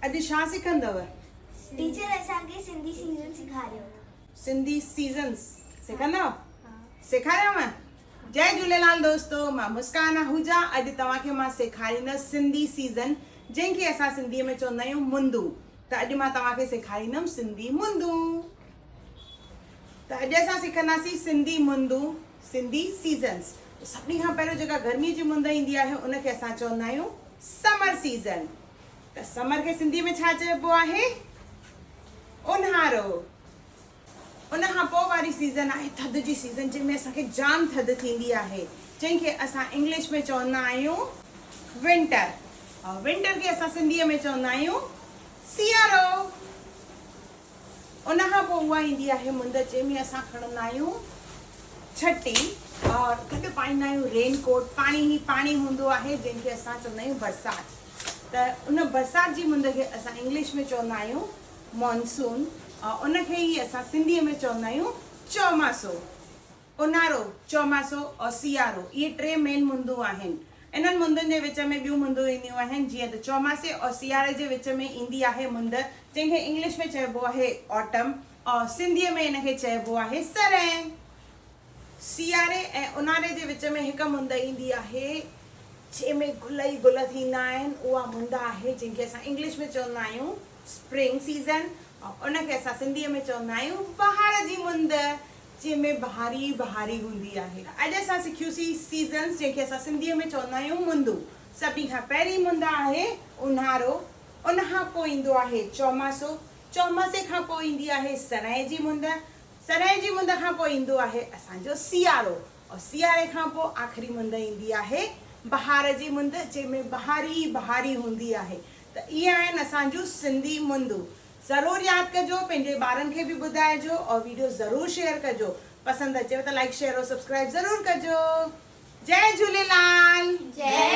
اڄ ڇا سکندؤ؟ ٽيچر اسان کي سنڌي سيزن سيکاريو. سنڌي سيزنس سکندؤ؟ سيکاريانو؟ جئي جهوليلال دوستو مان مسڪان آهوجا اڄ توهان کي مان سيکاريندس سنڌي سيزن جنهن کي اسان سنڌي ۾ چوندا آهيون مندون ته اڄ مان توهان کي سيکاريندم سنڌي مندون ته اڄ اسان سکنداسين سنڌي مندون سنڌي سيزنس سڀني کان پهريون جيڪا گرمي جي مند ايندي آهي ان کي اسان چوندا آهيون سمر سيزن ته سمر کي سنڌي ۾ ڇا چئبو آهي؟ اونهارو. ان کان پوء واري سيزن آهي ٿڌ جي سيزن جنهن ۾ اسان کي جام ٿڌ ٿيندي آهي جنهن کي اسان انگلش ۾ چوندا آهيون ونٽر ۽ ونٽر کي اسان سنڌيء ۾ چوندا آهيون سيارو. ان کان پوء اها ايندي آهي مند جنهن ۾ اسان کڻندا آهيون ڇٽي اور گڏ پائيندا آهيون رين ڪوٽ پاڻي ئي پاڻي هوندو آهي جنهن کي اسان چوندا آهيون برسات ته ان برسات جي مند کي اسان انگلش ۾ چوندا آهيون مانسون اور ان کي ئي اسان سنڌي ۾ چوندا آهيون چوماسو. اونهارو، چوماسو اور سيارو اهي ٽي مين مندون آهن. انهن مندن جي وچ ۾ ٻيون مندون اينديون آهن جيئن ته چوماسي اور سياري جي وچ ۾ ايندي آهي مند جنهن کي انگلش ۾ چئبو آهي Autumn اور سنڌيء ۾ ان کي چئبو آهي سرء. سياري ۽ اونهاري جي وچ ۾ هڪ مند ايندي آهي جنهن ۾ گل ئي گل ٿيندا آهن اها مند آهي جنهن کي اسان انگلش ۾ چوندا آهيون Spring Season اور ان کي اسان سنڌيء ۾ چوندا آهيون بهار جي مند. جنهن ۾ بهاري ئي بهاري هوندي آهي. اڄ اسان سکيوسين سيزنز جنهن کي اسان سنڌيء ۾ چوندا آهيون مندون. سڀني کان پهرين مند آهي اونهارو، ان کان پوء ايندو آهي چوماسو، چوماسي کان پوء ايندي آهي سرء جي مند، سرء جي مند کان پوء ايندو آهي اسان جو سيارو اور سياري کان پوء آخري مند ايندي آهي بهار جي مند جنهن ۾ بهاري ئي بهاري هوندي آهي ته اهي آهن اسان جون سنڌي مندون. ضرور ياد ڪجو پنهنجي ٻارن کي به ٻڌائجو اور ويڊيو ضرور شيئر ڪجو پسند اچيو ته لائيڪ شيئر اور سبسڪرائيب ضرور ڪجو جئي جهوليلال. جئي.